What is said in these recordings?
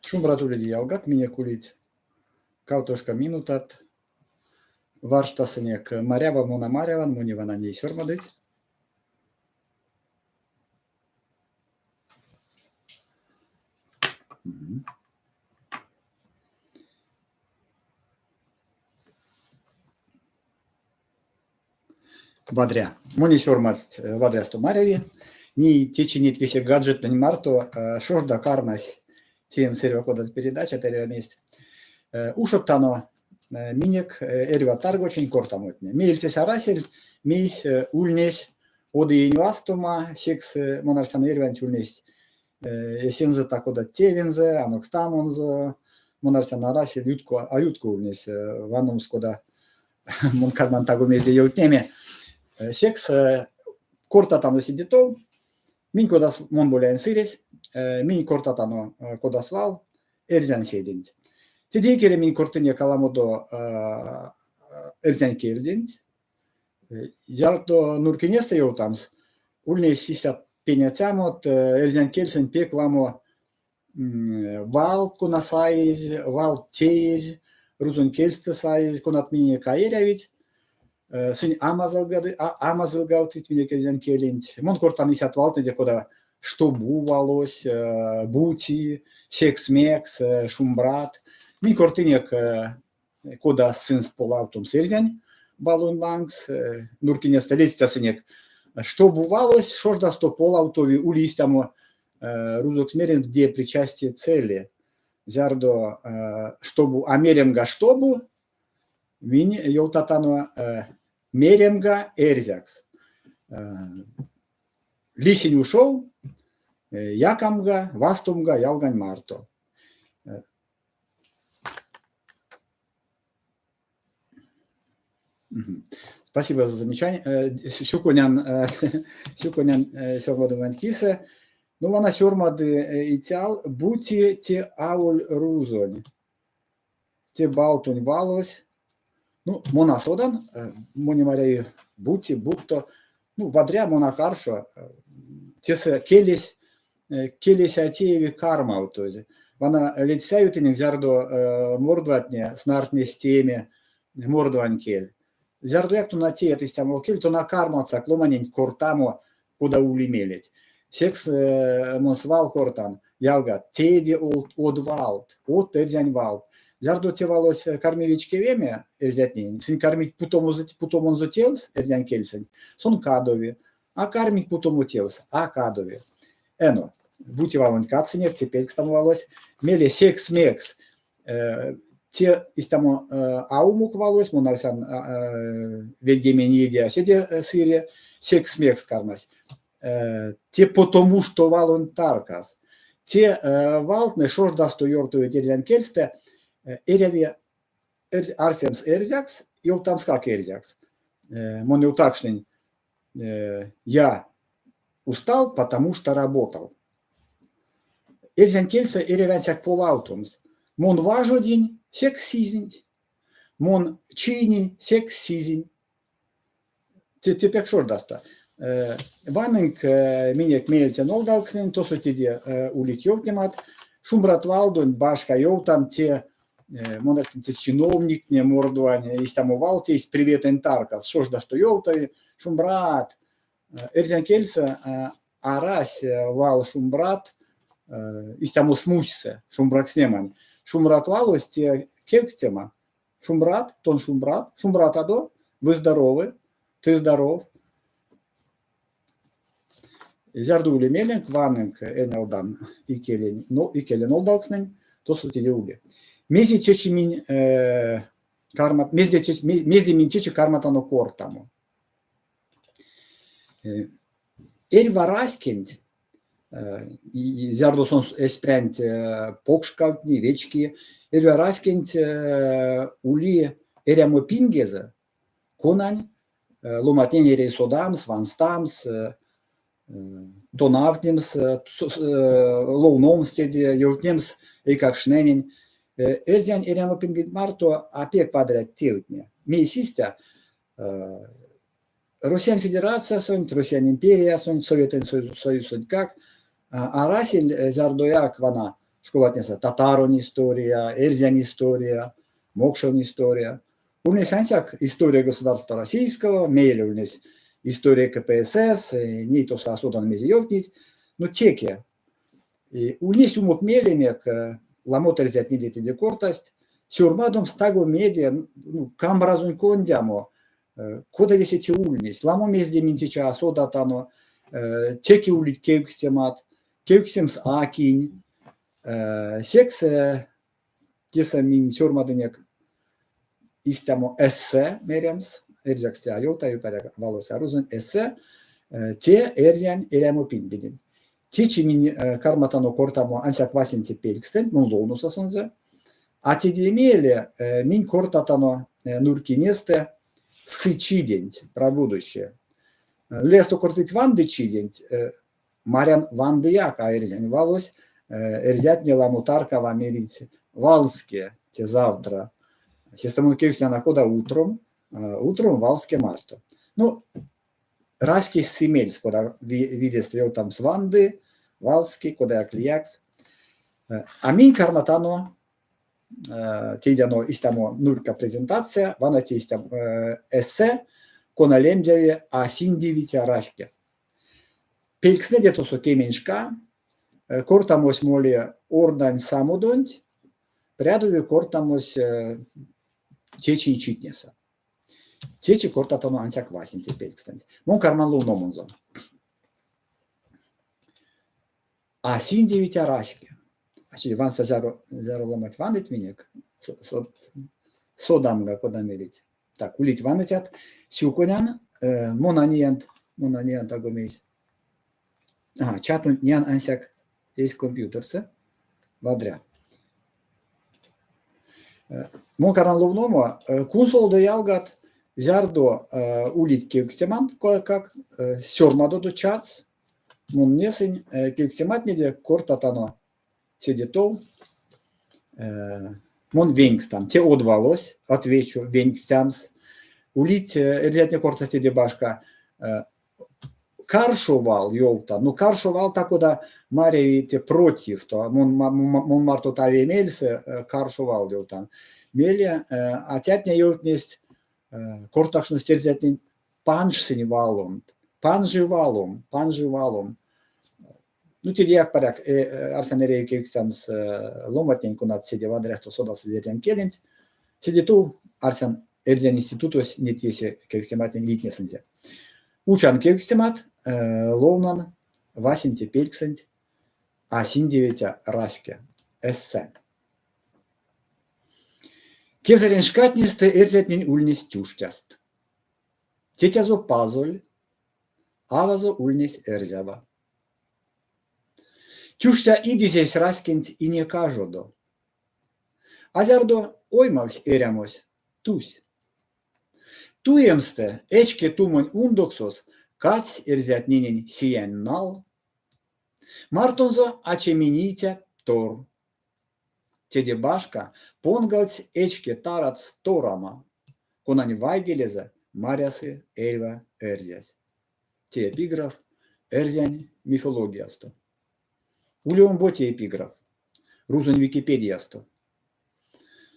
Шумбрат уледе, ялгат, минек улить кавтошка минутат. Варштасынек марява мон а маряван, монень вана ней сёрмадыть. Вадря. Монень сёрмадсть вадрясто маряви. Ней течи неть весе гаджеттнэнь марто шожда кармась теемс эрьва кодат передачат, эрьва мезть. Ушодтано минек эрьва таргочинь кортамотне. Меельцесь арасель, мейсь ульнесь од иень вастома, секс мон арсян эрьванть ульнесть эсензэ та-кодат тевензэ, анокстамонзо. Мон арсян арасель ютко, а ютко ульнесь ваномс, кода мон карман таго мезде ёвтнеме. Секс кортатано седе тов. Минь кода мон Боляень Сыресь, минь кортатано кода свал эрзянь седенть. Теде икеле минь кортынек аламодо эрзянь кельденть. Зярдо нурькинестэ ёвтамс, ульнесь истят пеняцямот, эрзянь кельсэнть пек ламо валт, кона саезь, валт теезь, рузонь кельстэ саезь, конат миненек а эрявить. Сынь амазылгавтыть минек эрзянь келенть. Мон кортан истят валтнэде, кода штобу валось, бути, секс-мекс, шумбрат. Минь кортынек, кода сынст полавтомс эрзянь валонь лангс. Нурькинестэ ледстясынек, штобу валось шождасто полавтови, ули истямо рузокс меремс деепричастие цели. Зярдо штобу а меремга штобу, минь ёвтатано меремга эрзякс. Лисинь ушов, якамга, вастомга ялгань марто. Спасибо за замечание. Сюконян, сюконян сёрмадоманть кисэ. Ну, вана сёрмады Итял, бути те аволь рузонь, те балтонь валось. Ну, мон а содан, монь маряви, бути, будто. Ну, вадря, мон а каршо. Тесэ келесь, келесь а тееви кармавтозь. Вана ледстяви тенек, зярдо мордватне снартнесть тееме мордвань кель. Зярдояк тона теят истямо кель, тона кармавтсак ломаненть кортамо, кода ули мелеть. Секс мон свал кортан, ялгат, тееде од валт, од эрзянь валт. Зярдо те валось карми вечкевеме эрзятненень, сынь кармить путомонзо тевс эрзянь кельсэнть, сон кадови. А кармить путомо тевс, а кадови. Эно, бути валонть кадсынек, те пелькстамо валось, мейле секс-мекс те истямо аумок валось, мон арсян ведьгемень иеде а седе сыре, секс-мекс кармась. Те потому что валонть таркас. Те валтнэ шождасто ёртовить эрзянь кельстэ, эряви арсемс эрзякс, ёвтамскак эрзякс. Мон ёвтакшнынь я устал, потому что работал. Эрзянь кельсэ эряви ансяк полавтомс. Мон важодинь, секс сизинь. Мон чийнинь, секс сизинь. Те, те пек шождасто. Ванынк минек меельце нолдавкстнэнь, тосо теде улить ёвтнемат. Шумбрат валдонть башка ёвтан те мон те чиновниктне мордвань истямо вал тейсть приветэнь таркас, шождасто ёвтави шумбрат. Эрзянь кельсэ арась вал шумбрат истямо смустьсэ шумбракстнемань. Шумбрат валось те кевкстема. Шумбрат, тон шумбрат, шумбратадо, вы здоровы, ты здоров. Зярдо ули меленк, ванынк энялдан икелень, но икеле нолдавкстнэнь, тосо теде ули. Мезе течи минь кармат, мезде, мезде минь течи карматано кортамо? Эрьва раськенть, зярдо сон эсь прянть покшкавтни, вечки, эрьва раськенть ули эрямо пингезэ, конань. Ломатнень эряви содамс, ванстамс, тонавтнемс, ловномс теде, ёвтнемс эйкакштненень. Эрзянь эрямопингенть марто а пек вадря тевтне. Мейсь истя? Россиянь Федерациясонть, Россиянь империясонть, Советэнь Союзсонтькак арасель зярдояк вана школатнесэ татаронь история, эрзянь история, мокшонь история. Ульнесь ансяк история государства российского, мейле ульнесь история КПСС, ней тосо а содан мезе ёвтнить, но теке. И ульнесь умок меленек, ламот эрзятнеде теде кортасть, сёрмадомс таго медиа, ну, камбразонь кондямо, кода весе те ульнесь. Ламо мезде минь течи а содатано, теке улить кевкстемат, кевкстемс а кинь. Секс тесэ минь сёрмадынек истямо эссе меремс, эрзякс те а ёвтави, паряк, валось а рузонь, эссе, те эрзянь эрямопингеденть. Течи минь карматано кортамо ансяк васенце пелькстэнть, мон ловноса сонзэ. А теде мейле минь кортатано нурькинестэ сы чиденть, про будущее. Лиясто кортыть ванды чиденть, марян вандыяк, а эрзянь валось, эрзятне ламо таркава мерить валске, те завтра. Сестэ мон кевкстнян, а кода утром? Утром валске марто. Ну, раськесь сы мельс, кода видестэ ёвтамс ванды, валске, кодаяк лиякс. А минь карматано тейдяно истямо нурька презентация, вана те истя эссе, кона лемдяви А синдевиця раське. Пелькстнэде тосо кеменьшка, кортамось моли ордань самодонть, прядови кортамось течинь читнесэ. Течи кортатано ансяк васенце пелькстэнть. Мон карман ловномонзо. А синдевиця раське. А ванса зяро, зяро ломанть ваныть минек, содамга, кода мерить. Так, улить ваныцят. Сюконян, мон а неян, мон а неян таго мейсь. Ага, чатонть неян ансяк эсь компьютерсэ. Вадря. Мон карман ловномо, кунсолодо ялгат, зярдо улить кевкстеманк как сёрмадодо чатс, мон несынь кевкстематнеде кортатано седе тов. Мон венькстан. Те од валось, отвечу, венькстямс. Улить эрзятне кортасть теде башка каршо вал ёвтан. Ну, каршо вал та-кода маряви те против, то мон, мон марто та мельсэ каршо вал ёвтан. Мейле атятне ёвтнесть, кортакшность эрзятнень панжсынь валонть, панжи валом, панжи валом. Ну, тедеяк паряк, арсян эряви кевкстямс ломантнень, конат седе вадрясто содасызь эрзянь келенть. Седе тов, арсян, Эрзянь институтось неть весе кевкстематнень витнесынзе. Учан кевкстемат, ловнан васенце пельксэнть А синдевиця раське. Эссе. Кезэрень шкатнестэ эрзятнень ульнесть тюштяст. Тетязо пазоль, авазо ульнесь эрзява. Тюштя идизесь раськенть инекажодо. А зярдо оймавсь эрямось, тусь. Туемстэ эчке тумонь ундоксос кадсь эрзятненень сиянь нал, мартонзо ачеминиця тор. Теде башка понгавтсь эчке тарадс торама, конань вайгелезэ марясы эрьва эрзясь. Те эпиграф эрзянь мифологиясто. Ули омбоце эпиграф рузонь Википедиясто.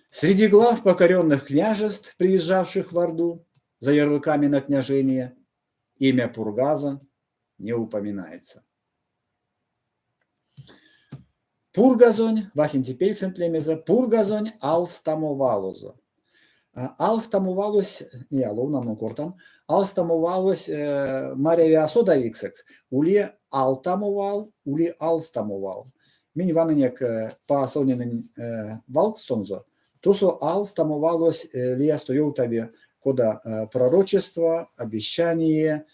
Среди глав покоренных княжеств, приезжавших в Орду за ярлыками на княжение, имя Пургаза не упоминается. Пургазонь, васенце пельксэнть лемезэ, Пургазонь алстамо валозо. Алстамо валось, не, ловнан мон кортан, алстамо валось маряви а содавиксэкс. Ули алтамо вал, ули алстамо вал. Минь ванынек Паасонинэнь валкссонзо, тосо алстамо валось лиясто ёвтави кода пророчество, обещание,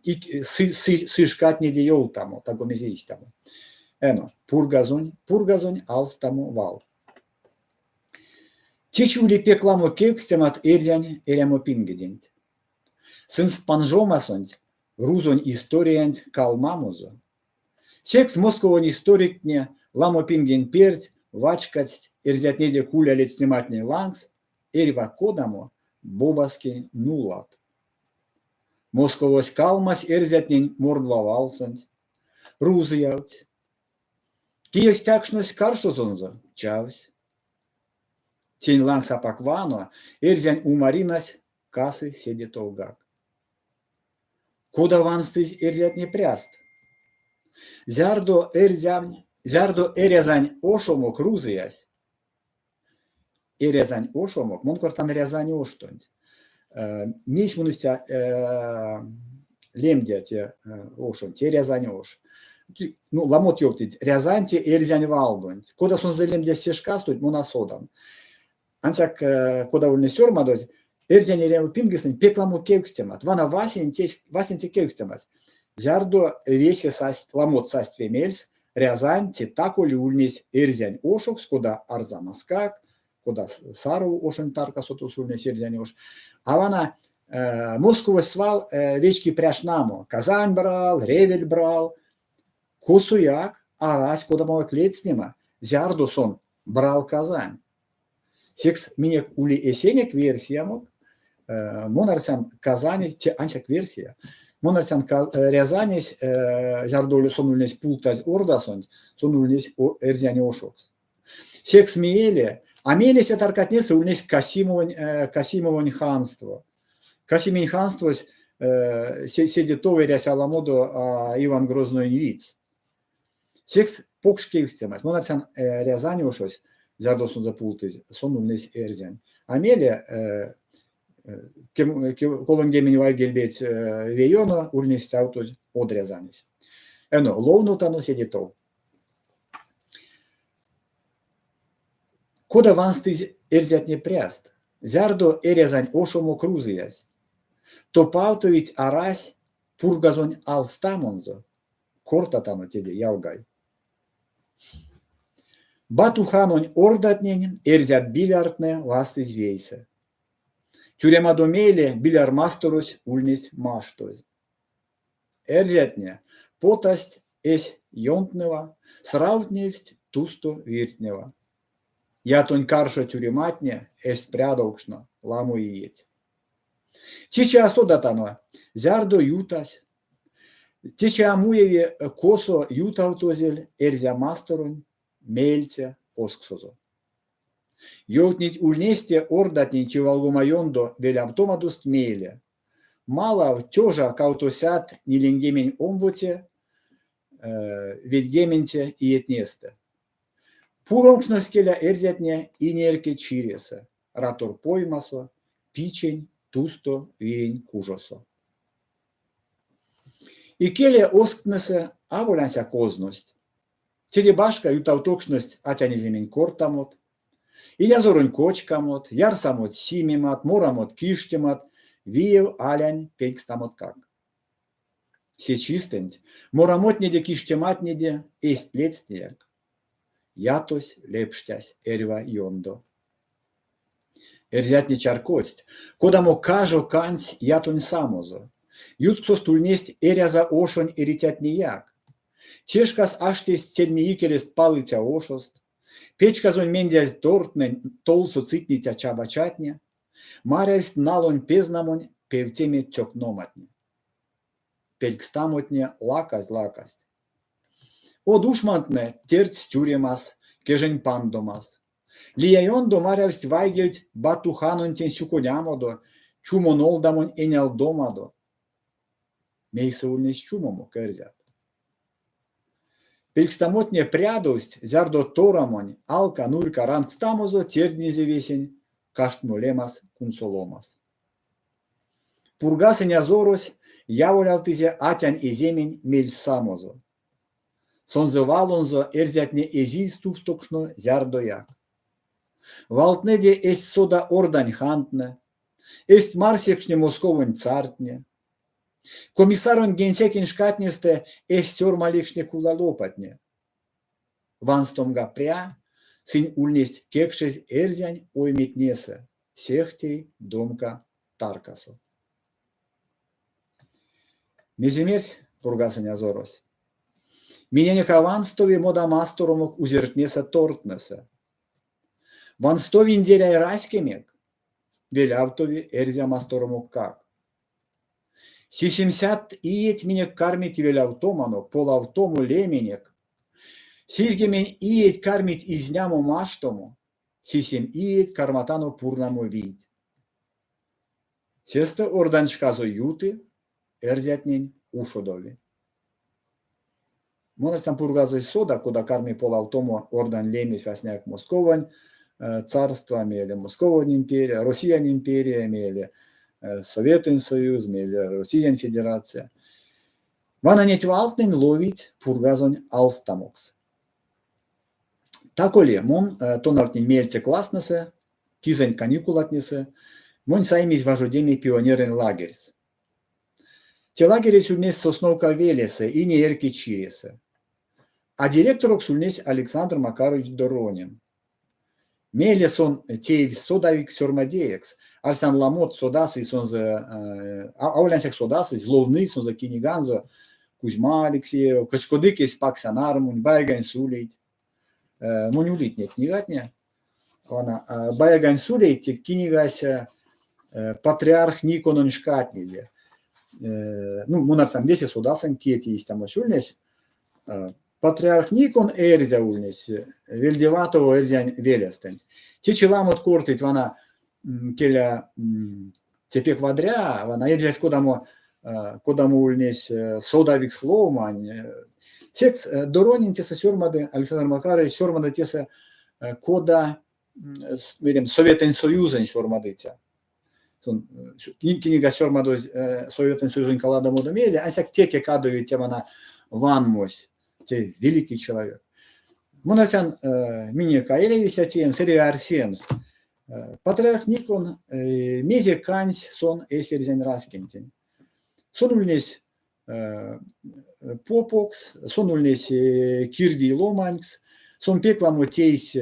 сы шкатнеде ёвтамо, таго мезе истямо. Эно, пургазонь, пургазонь алстамо вал. Течи ули пек ламо кевкстемат эрзянь эрямопингеденть. Сынст панжомасонть рузонь историянть калмамозо. Секс Московонь историктне ламо пингень перть вачкодсть эрзятнеде куля ледстнематнень лангс эрьва кодамо бобаскень нулат. Московось калмась эрзятнень мордва валсонть, рузыявтсь. Кие стякшнось каршозонзо, чавсь. Тень лангс апак вано, эрзянь умаринась касы седе товгак. Кода ванстызь эрзятне пряст? Зярдо эрзянь, зярдо эрязань ошомок рузыясь? Эрязань ошомок, мон кортан Рязань оштонть. Мейсь мон истя лемдя те ошонть, те Рязань ош. Ну, ламот ёвтыть, Рязань те эрзянь валдонть. Кода сонзэ лемдясь се шкастонть, мон а содан. Ансяк кода ульнесь сёрмадозь, эрзянь эрямо пингестэнть пек ламо кевкстемат. Вана васенцесь, васенце кевкстемась. Зярдо весе састь, ламот састь ве мельс, Рязань те тако ли ульнесь эрзянь ошокс, кода Арзамаскак, кода Саров ошонь таркасо тосо ульнесь эрзянь ош. А вана Московось свал вечки пря шнамо. Казань брал, Ревель брал. Косояк арась кодамояк ледстнема, зярдо сон брал Казань. Секс минек ули эсенек версиямок. Мон арсян Казани, те ансяк версия. Мон арсян Рязанесь, зярдо сон ульнесь пултазь ордасонть, сон ульнесь эрзянь ошокс. Секс мейле, а мейле се таркатнесэ ульнесь Касимовонь, Касимовонь ханство. Касимень ханствось седе тов эрясь аламодо Иван Грозноень видьс. Секс покш кевкстемась. Мон арсян, Рязань ошось, зярдо сонзэ пултызь, сон ульнесь эрзянь. А мейле 30 вайгельбеть ве ёно ульнесь стявтозь од Рязанесь. Эно, ловнотано седе тов. Кода ванстызь эрзятне пряст, зярдо эрязань ошомок рузыясь? Топавтовить арась Пургазонь алстамонзо? Кортатано теде, ялгай. Батуханонь ордатнень эрзят биляртнэ вастызь вейсэ. Тюремадо мейле Билярмасторось ульнесь маштозь. Эрзятне потасть эсь ёнтнэва, сравтневсть тусто виртнева. Ятонь каршо тюрематне эзть прядовкшно ламо иеть. Течи а содатано, зярдо ютась, течи а муеви косо ютавтозель Эрзя масторонь меельце озксозо. Ёвтнить ульнесть те ордатнень чивалгома ёндо велявтомадост мейле. Малав тёжа 242 ведьгеменце иетнестэ. Пуромкшность келя эрзятне Инерке чиресэ, Ратор поймасо, пичень тусто вирень кужосо. Икеле озктнесэ аволь ансяк озность. Теде башка ютавтокшность атянь-эземень кортамот, инязоронь кочкамот, ярсамот-симемат, морамот-киштемат, виев алянь пелькстамоткак. Се чистэнть морамотнеде-киштематнеде эзть ледстнеяк. Ятось лепштясь эрьва ёндо. Эрзятне чарькодсть, кодамо кажо кандсь ятонь самозо. Ютксост ульнесть эряза ошонь эрицятнеяк. Те шкас аштесть сельме икелест палыця ошост, печказонь мендязь тортнэнь толсо цитниця чавачатне, марявсть налонь пезнамонь певтеме цёкноматне. Пелькстамотне лаказь лакасть. Од ушмантнэ тердсть тюремас, кежень пандомас. Лия ёндо марявсть вайгельть Батуханонтень сюконямодо, чумо нолдамонь энялдомадо. Мейсэ ульнесь чумомок, эрзят? Пелькстамотне прядовсть, зярдо торамонь алка-нурька рангстамозо тердизе весень каштмолемас кунсоломас. Пургас инязорось яволявтызе атянь эземень мельсамозо. Сонзэ валонзо эрзятне эзизь стувтокшно зярдояк. Валтнэде эзть сода ордань хантнэ, эзть марсекшне Московонь цартне. Комиссаронь генсекень шкатнестэ эзть сёрмалекшне кулялопатне. Ванстомга пря. Сынь ульнесть кекшезь эрзянь ойметнесэ, сехте домка таркасо. Мезе мерсь Пургасонь азорось? Миненек а ванстови модамасторонок узертнесэ-тортнэсэ. Ванстовиндеряй раськенек, велявтови эрзя масторомоккак. Сисемсядт иеть минек кармить велявтоманок, полавтомо леменек. Сизьгемень иеть кармить изнямо маштомо, сисем иеть карматано пурнамо вийть. Сестэ ордань шказо юты, эрзятнень ушодови. Мон арсян Пургазось сода, кода карми полавтомо ордань лемесь васняяк Московонь царства, мейле Московонь империя, Россиянь империя, мейле Советэнь Союз, мейле Россиянь Федерация. Вана неть валтнэнь ловить Пургазонь алстамокс. Тако-ли мон тонавтнинь меельце класстнэсэ, кизэнь каникулатнесэ, монь саимизь важодеме пионерэнь лагерьс. Те лагересь ульнесь Сосновка велесэ, Ине эрьке чиресэ. А директорокс ульнесь Александр Макарович Доронин. Мейле сон теевсь содавикс сёрмадеекс. Арсян ламот содасызь сонзэ, аволь ансяк содасызь, ловнызь сонзэ книганзо Кузьма Алексеев, Кочкодык эсь пакся нармунь, Байгань сулейть. Монь улить неть книгатне. Вана Баягань сулейть те книгась патриарх Никононь шкатнеде. Ну, мон арсян, весе содасынь, кие те истямось ульнесь. Патриарх Никон эрзя ульнесь, Вельдеватово эрзянь велестэнть. Течи ламот кортыть, вана келя те пек вадря, вана эрзясь кодамо кодамо ульнесь содавикс ломань. Секс Доронин тесэ сёрмады, Александр Макарович сёрмады тесэ кода меремс Советэнь Союзонь сёрмадыця. Сон книга сёрмадозь Советэнь Союзонь каладомодо мейле, ансяк теке кадови те вана ванмось, те великий человек. Мон арсян, минек а эряви теемс, эряви арсемс. Патриарх Никон мезе кандсь сон эсь эрзянь раськентень. Сон ульнесь попокс, сон ульнесь кирдий ломанькс, сон пек ламо тейсь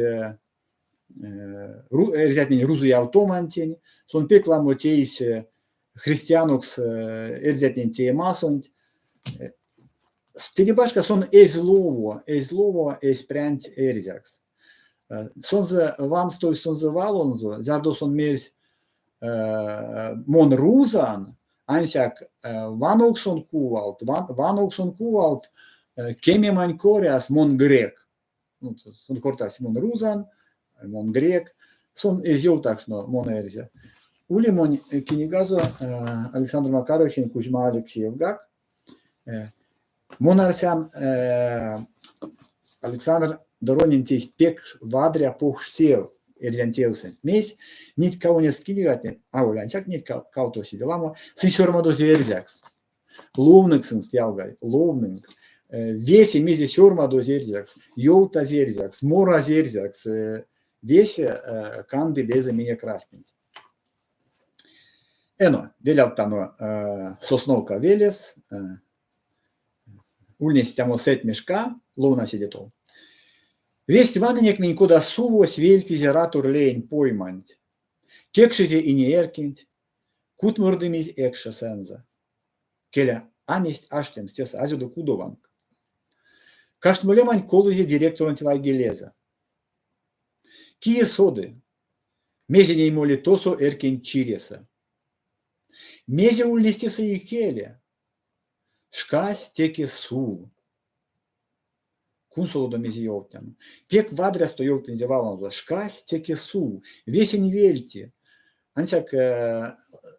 эрзятнень рузыявтомантень, сон пек ламо тейсь христианокс эрзятнень теемасонть. Теде башка сон эзь лово, эзь лово эсь прянть эрзякс. Сонзэ ванстовсь сонзэ валонзо, зярдо сон мерсь мон рузан, ансяк вановксон кувалт, вановксон кувалт кемемань коряс мон грек. Ну, сон кортась мон рузан, мон грек. Сон эзь ёвтакшно мон эрзя. Ули монь книгазо Александр Макаровичень Кузьма Алексеевгак. Мон арсян, Александр Доронин тейсь пек вадря покш тев эрзянь тевсэнть. Мейсь неть кавонест книгатне, аволь ансяк неть кавто седе ламо, сынь сёрмадозь эрзякс. Ловнынк сынст, ялгай, ловнынк. Весе, мезе сёрмадозь эрзякс, ёвтазь эрзякс, моразь эрзякс, весе канды лезэ минек раськенть. Эно, велявттано Сосновка велес. Ульнесь стямо сэтьме шка, ловна седе тов. Весть ванынек минь, кода сувось вельтизе Ратор леень пойманть. Кекшизе Инеэрькенть, кутмордымизь экшесэнзэ. Келя, а мезть аштемс тесэ, азёдо кудованк. Каштмолеманть колызе директоронть вайгелезэ. Кие соды, мезе ней моли тосо эрькенть чиресэ. Мезе ульнесь тесэ икеле? Шкась теке сув. Кунсолодо мезе ёвтнян. Пек вадрясто ёвтынзе валонзо. Шкась теке сув, весень вельти. Ансяк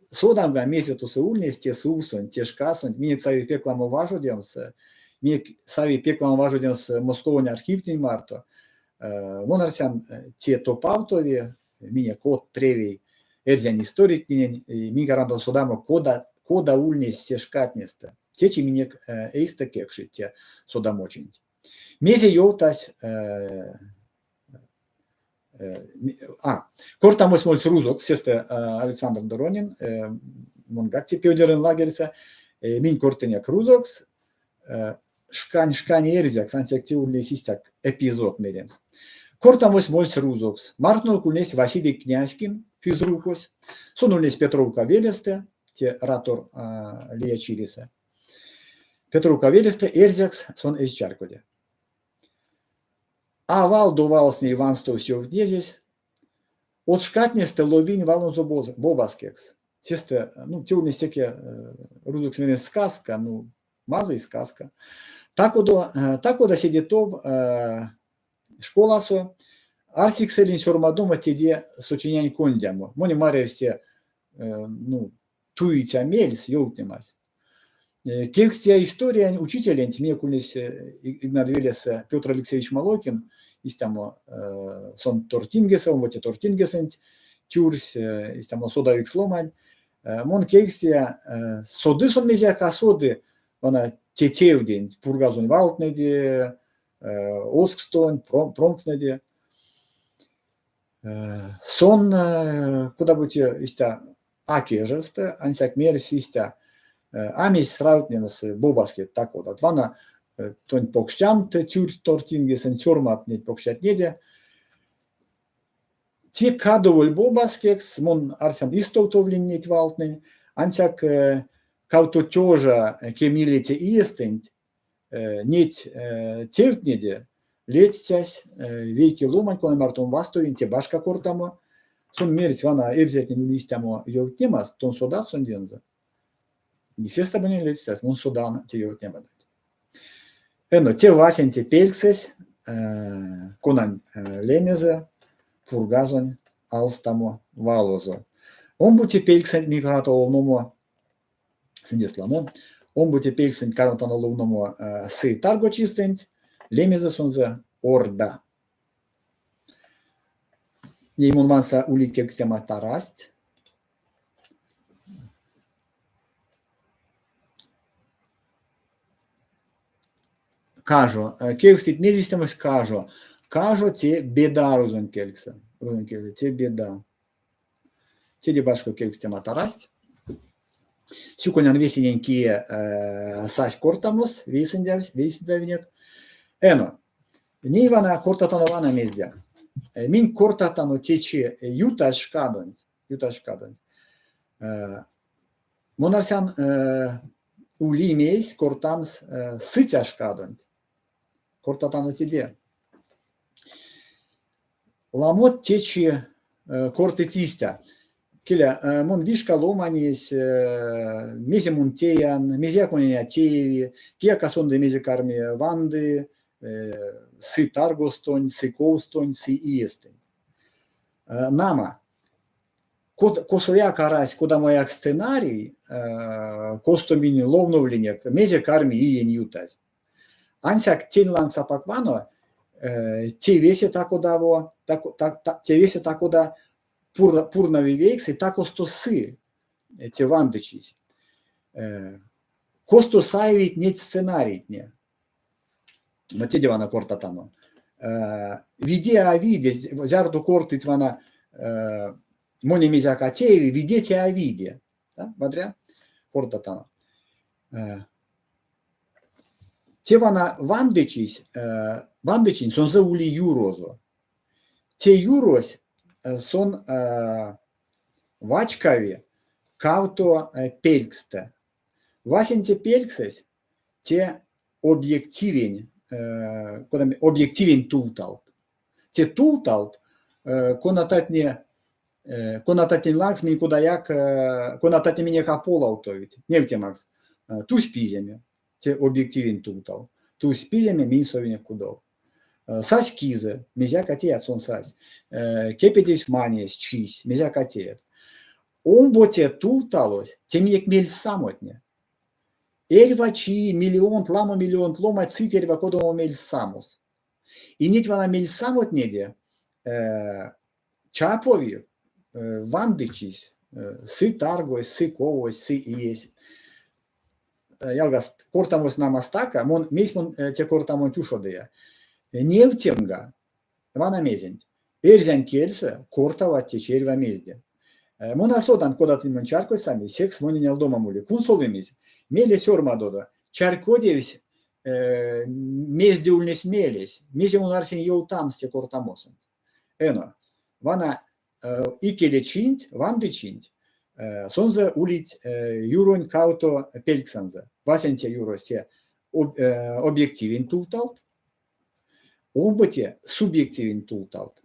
содамга, мезе тосо ульнесь те сувсонть, те шкасонть, минек сави пек ламо важодемс, минек сави пек ламо важодемс Московонь архивтнень марто. Мон арсян, те топавтови минек од превей эрзянь историктненень, минь карматано содамо, кода, кода ульнесь се шкатнестэ. Течи минек эйстэ кекшить те содамочинть. Мезе ёвтась кортамось мольсь рузокс, сестэ Александр Доронин, монгак те пионерэнь лагерьсэ, минь кортынек рузокс, шкань-шкань эрзякс, ансяк те ульнесь истяк эпизод меремс. Кортамось мольсь рузокс. Мартонок ульнесь Василий Князькин, физрукось. Сон ульнесь Петровка велестэ, те Ратор лия чиресэ. Петровка велестэ эрзякс сон эзь чарькоде. А валдо валсней ванстовсь ёвтнезесь. Од шкатнестэ ловинь валонзо бобаскекс. Сестэ, ну, те ульнесь теке рузокс меремс сказка, ну, мазый сказка. Та-кода, та-кода седе тов школасо арсиксэлинь сёрмадомо теде сочинянь кондямо. Монь марявсь те, ну, туиця мельс ёвтнемась. Кевкстия историянь учителенть, минек ульнесь Игнадвелесэ Петр Алексеевич Молокин, истямо сон Тортингесэ, омбоце Тортингесэнть тюрсь, истямо содавикс ломань. Мон кевкстия, соды сон мезеяк а соды вана те тевденть, Пургазонь валтнэде, озкстонть, промкстнэде. Сон кода-бути истя а кежевстэ, ансяк мерсь истя, а мезть сравтнемс бобаскеть та-кодат. Вана тонь покштянт тюрть тортингесэнть сёрмат неть покштятнеде. Те кадоволь бобаскекс, мон арсян истовтовлинь неть валтнэнь, ансяк кавто тёжа кемнилеце иестэнть неть тевтнеде ледстясь вейке ломань, кона мартон вастовинь, те башка кортамо. Сон мерсь, вана эрзятнень ули истямо ёвтнемаст, тон содат сондензэ? Сестэ монень ледстясь, мон содан те ёвтнемадонть. Эно, те васенце пельксэсь, конань лемезэ Пургазонь алстамо валозо. Омбоце пельксэнть минь карматано ловномо сындест ламо. Омбоце пельксэнть карматано ловномо сы таргочистэнть, лемезэ сонзэ Орда. Ней мон ванса улить кевкстемат арасть. Кажо. Кевкстить, мезе истямось кажо? Кажо те беда рузонь кельсэ. Рузонь кельсэ те беда. Теде башка кевкстемат арасть. Сюконян весенень, кие сась кортамос, вейсэндявсь, вейсэндявинек. Эно, ней вана кортатано вана мезде. Минь кортатано течи ютазь шкадонть, ютазь шкадонть. Мон арсян, ули мейсь кортамс сыця шкадонть. Кортатано теде. Ламот течи кортыть истя. Келя, мон вишка ломанесь, мезе мон теян, мезеяк монень а тееви, кияк а сонзэ мезе карми ванды, сы таргостонть, сы ковстонть, сы иестэнть. Нама, косояк арась кодамояк сценарий, косто минь ловновлинек, мезе карми иень ютазь. Ансяк тень лангс апак вано, те весе та-кодаво, те весе та-кода пурнави вейксэ, та-косто сы те вандычись. Косто саевить неть сценарийтне? Теде вана кортатано. Виде а виде, зярдо кортыть вана монь мезяк а тееви, виде те а виде. Вадря кортатано. Те вана вандычись, вандычинь сонзэ ули юрозо. Те юрось сон вачкави кавто пелькстэ. Васенце пельксэсь те объективень, объективень тувталт. Те тувталт, конататне конататнень лангс минь кодаяк, конататне минек а полавтовить. Невтемакс, тусь пиземе, те объективень тувтал. Тусь пиземе, минь совинек кудов. Сась кизэ, мезеяк а теят, сон сась. Кепедевсь манесь, чись, мезеяк а теят. Омбоце тувталось, те минек мельсамотне. Эрьва чи миллионт, ламо миллионт ломанть сыть эрьва кодамо мельсамос. И неть вана мельсамотнеде чапови вандычись, сы таргось, сы ковось, сы иесь. Ялгаст, кортамось нама стака, мон мейсь мон те кортамонть ушодыя. Невтемга, вана мезенть. Эрзянь кельсэ кортават течи эрьва мезде. Мон а содан, кодат монь чарькодьсамизь, секс монень алдома моли. Кунсолымизь, мейле сёрмадодо. Чарькодевсь. мезде ульнесь мелесь, мезе мон арсинь ёвтамс те кортамосонть. Эно, вана икеле чинть, ванды чинть, сонзэ улить юронь кавто пельксэнзэ. Васенце юрось те объективень тувталт, омбоце субъективень тувталт.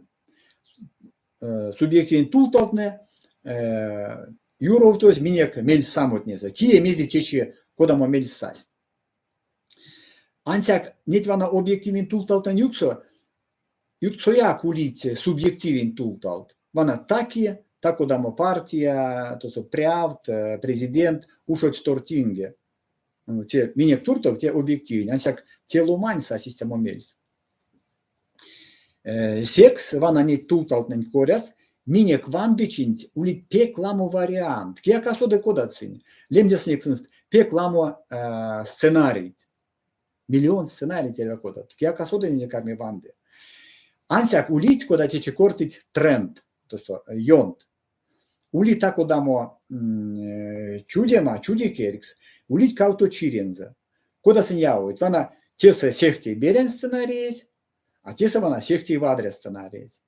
Субъективень тувталтнэ юровтозь минек мельсамотнесэ. Кие мезе течи кодамо мельс сась. Ансяк неть вана объективень тувталтнэнь ютксо ютксояк улить субъективень тувталт. Вана таки, та-кодамо партия, тосо прявт, президент ушодсь тортинге. Те минек туртов те объективень, ансяк те ломань сась истямо мельс. Секс вана неть тувталтнэнь коряс минек вандычинть улить пек ламо вариантт. Кияк а соды кодат сынь. Лемдясынек сынст пек ламо сценарийть. Миллион сценарийть эрьва кодат. Кияк а соды мезе карми ванды. Ансяк улить, кода течи кортыть, тренд, тосо ёнт. Ули та-кодамо чудема, чудикерькс, улить кавто чирензэ. Кода сынь явовить? Вана тесэ сехте берянь сценариесь, а тесэ вана сехте вадря сценариесь.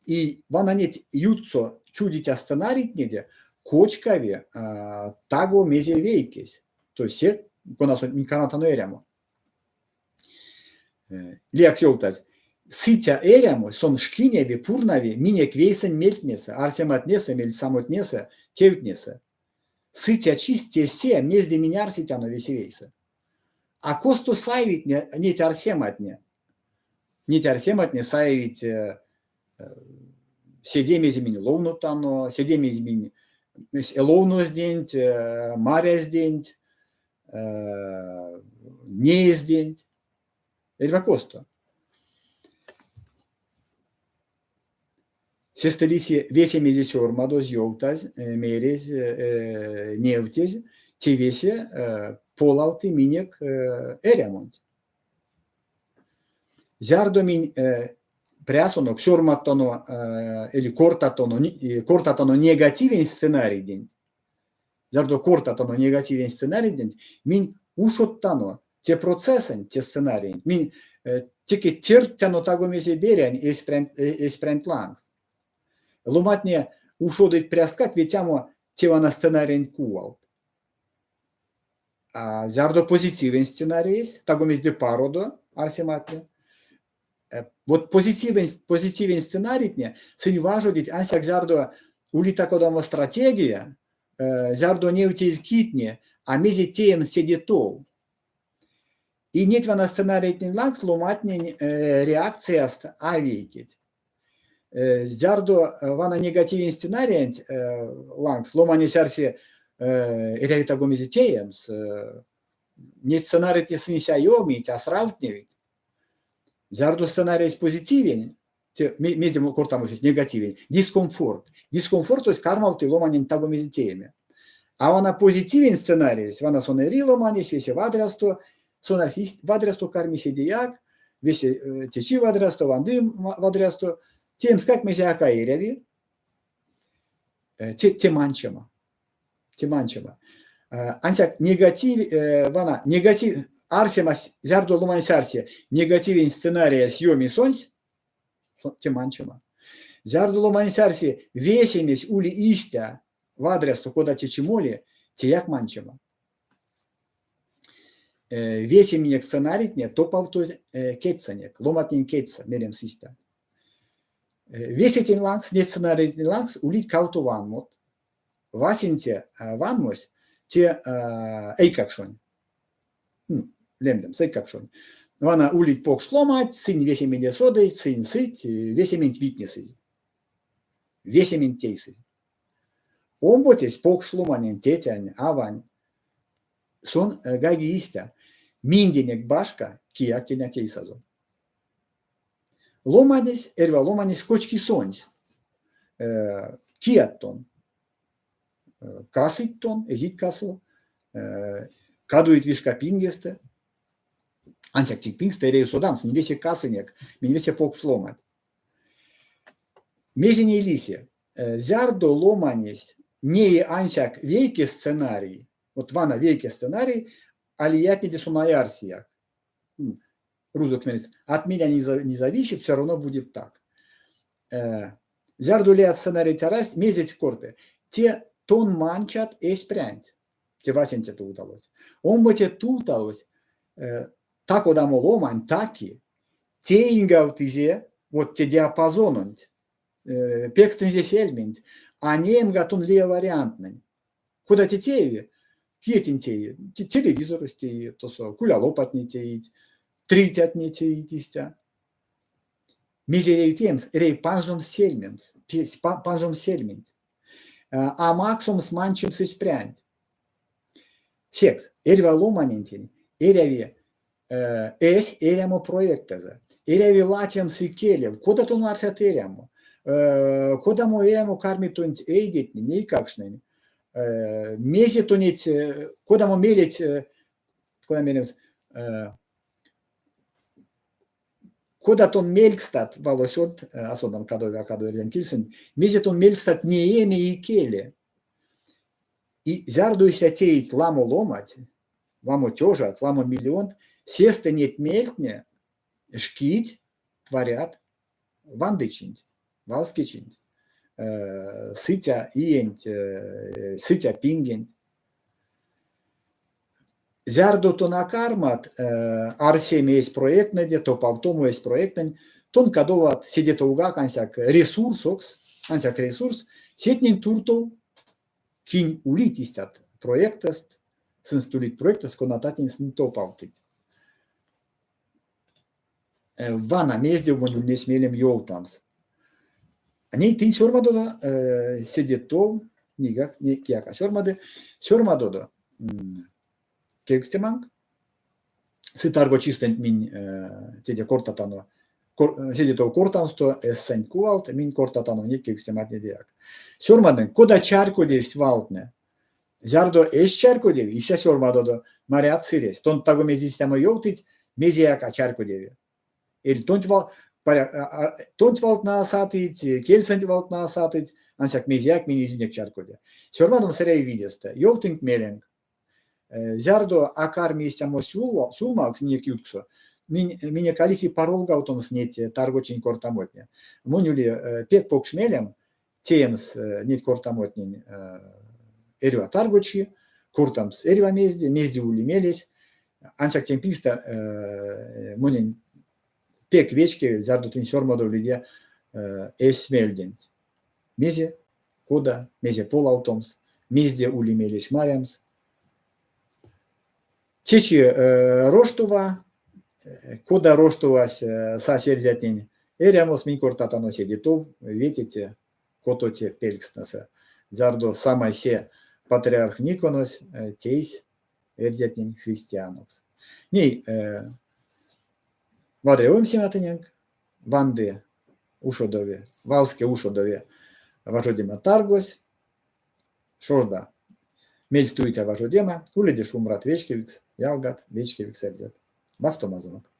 И вана неть ютксо чудиця сценарийтнеде кочкави таго мезе вейкесь. То есть се, конасонть минь карматано эрямо. Лиякс ёвтазь, сыця эрямось, сон шкиневи, пурнави минек вейсэнь мельтнесэ, арсематнесэ, мельсамотнесэ, тевтнесэ. Сыця чись те се, мезде минь арсетяно весе вейсэ. А косто саевить неть арсематне? Неть арсематне саевить седе, мезе минь ловнотано, седе, мезе минь ловнозденть, марязденть, неезденть, эрьва косто. Сестэ лиси весе мезе сёрмадозь, ёвтазь, мерезь, невтезь, те весе полавты минек эрямонть. Зярдо минь прясонок сёрмадтано или кортатано, кортатано негативень сценарийденть, Зярдо кортатано негативень сценарийденть, минь ушодтано те процессэнть, те сценариенть, минь теке тердтяно таго мезе берянь эсь прянть, эсь прянть лангс. Ломантне ушодыть прясткак ветямо те вана сценариенть кувалт. А зярдо позитивень сценариесь, таго мезде пародо арсематне, вот позитивень, позитивень сценарийтне, сынь важодить ансяк зярдо ули та-кодамо стратегия, зярдо невтезь китне, а мезе теемс седе тов. И неть вана сценарийтнень лангс ломантнень реакцияст а вейкеть. Зярдо вана негативень сценариенть лангс ломанесь арси эряви таго мезе теемс, неть сценарийтне сынсь а ёмить, а сравтневить. Зярдо сценариесь позитивень, те мезде кортамось негативень, дискомфорт. Дискомфортось кармавты ломаненть таго мезе тееме. А вана позитивень сценариесь, вана сон эри ломанесь, весе вадрясто, сон арси, вадрясто карми седеяк, весе течи вадрясто, ванды вадрясто, теемскак мезеяк а эряви, те, те манчема. Те манчема. Ансяк негатив, вана, негатив, арсемась, зярдо ломанесь арси, негативень сценариясь ёми сонсь, те манчема. Зярдо ломанесь арси, весемесь ули истя, вадрясто, кода течи моли, теяк манчема. Весе минек сценарийтне топавтозь кедьсэнек, ломантнень кедьсэ, меремс истя. Весе тень лангс, неть сценарийтнень лангс улить кавто ванмот. Васенце ванмось те эйкакшонь, лемдемс эйкакшонь. Вана улить покш ломанть, сынь весемеде содыть, сынь сыть, весементь витнесызь, весементь тейсызь. Омбоцесь покш ломанень, тетянь, авань, сон гайги истя: минденек башка кияк тень а тейсазо. Ломанесь, эрьва ломанесь кочки сонсь. Кият тон? Касыть тон, эзить касо, кадовить вишка пингестэ. Ансяк тик пингстэ эряви содамс, минь весе касынек, минь весе покш ломанть. Мезе ней лиси? Зярдо ломанесь неи ансяк вейке сценарий, вот вана вейке сценарий, А лиятнеде сон а арсияк. Рузокс меремс, от меня не зависит, все равно будет так. Зярдо лият сценарийть арасть, мезе корты? Те тон манчат эсь прянть. Те васенце тувталось. Омбоце тувталось, та-кодамо ломань, та-ки, теиньгавтызе вот те диапазононть, пекстынзе сельменть, а неемга тон лия вариантнэнь. Кода те тееви? Кие тень теи? Телевизорось теи, тосо кулялопатне теить, тритятне теить истя. Мезе эряви теемс? Эряви панжомс сельмемс, панжомс сельменть. А максомс манчемс эсь прянть. Секс эрьва ломанентень эряви эсь эрямо проектэзэ. Эряви ладсемс икелев, кода тон арсят эрямо, кодамо эрямо карми тонть эйдетнень, эйкакштнень, мезе тонеть, кодамо мелеть, кода меремс, кода тон мелькстат, валось од, а содан кадови, а кадови эрзянь кельсэнть, мезе тон мелькстат нееме икеле. И зярдо истя теить ламо ломать, ламо тёжат, ламо миллионт, сестэ неть мельтне шкить, творят вандычинть, валскечинть, сыця иенть, сыця пингенть. Зярдо тон а кармат арсеме эсь проекттнэде, топавтомо эсь проекттнэнь, тон кадоват седе товгак ансяк ресурсокс, ансяк ресурс, сетнень туртов, кинь улить истят проектэст, сынст улить проектэст, конататнень сынь топавтыть. Вана мезде монь ульнесь мелем ёвтамс. Ней тынь сёрмадодо седе тов, нейгак кияк а сёрмады, сёрмадодо кевкстеманк. Сы таргочистэнть минь теде кортатано, седе тов кортамсто эссенть кувалт минь кортатано неть кевкстематнедеяк. Сёрмадынк, кода чарькодевсть валтнэ. Зярдо эзь чарькодеви, истя сёрмадодо, марят сыресь. Тон таго мезе истямо ёвтыть, мезеяк а чарькодеви. Эли тонть вал, тонть валтнэ а сатыть, кельсэнть валтнэ а сатыть, ансяк мезеяк минь эзинек чарькоде. Сёрмадомс эряви видестэ. Ёвтынк меленк. Зярдо а карми истямо сюлмавкс минек ютксо, минь минек а лиси паролгавтомс неть таргочинь кортамотне. Монь ули пек покш мелем теемс неть кортамотнень эрьва таргочи, кортамс эрьва мезде, мезде ули мелесь. Ансяк тень пингстэ монень пек вечкеви, зярдо тынь сёрмадовлиде эсь мельденть. Мезе, кода, мезе полавтомс, мезде ули мелесь марямс. Течи Роштова, кода Роштовась сась эрзятнень эрямос, минь кортатано седе тов, ветеце, котоце пелькстнэсэ, зярдо самай се патриарх Никонось тейсь эрзятнень христианокс. Ней вадря оймсема тыненк, ванды ушодови, валске ушодови важодема таргось, Шожда. Мельстуиця важодема, уледе шумбрат вечкевикс ялгат, вечкевикс эрзят. Вастомазонок.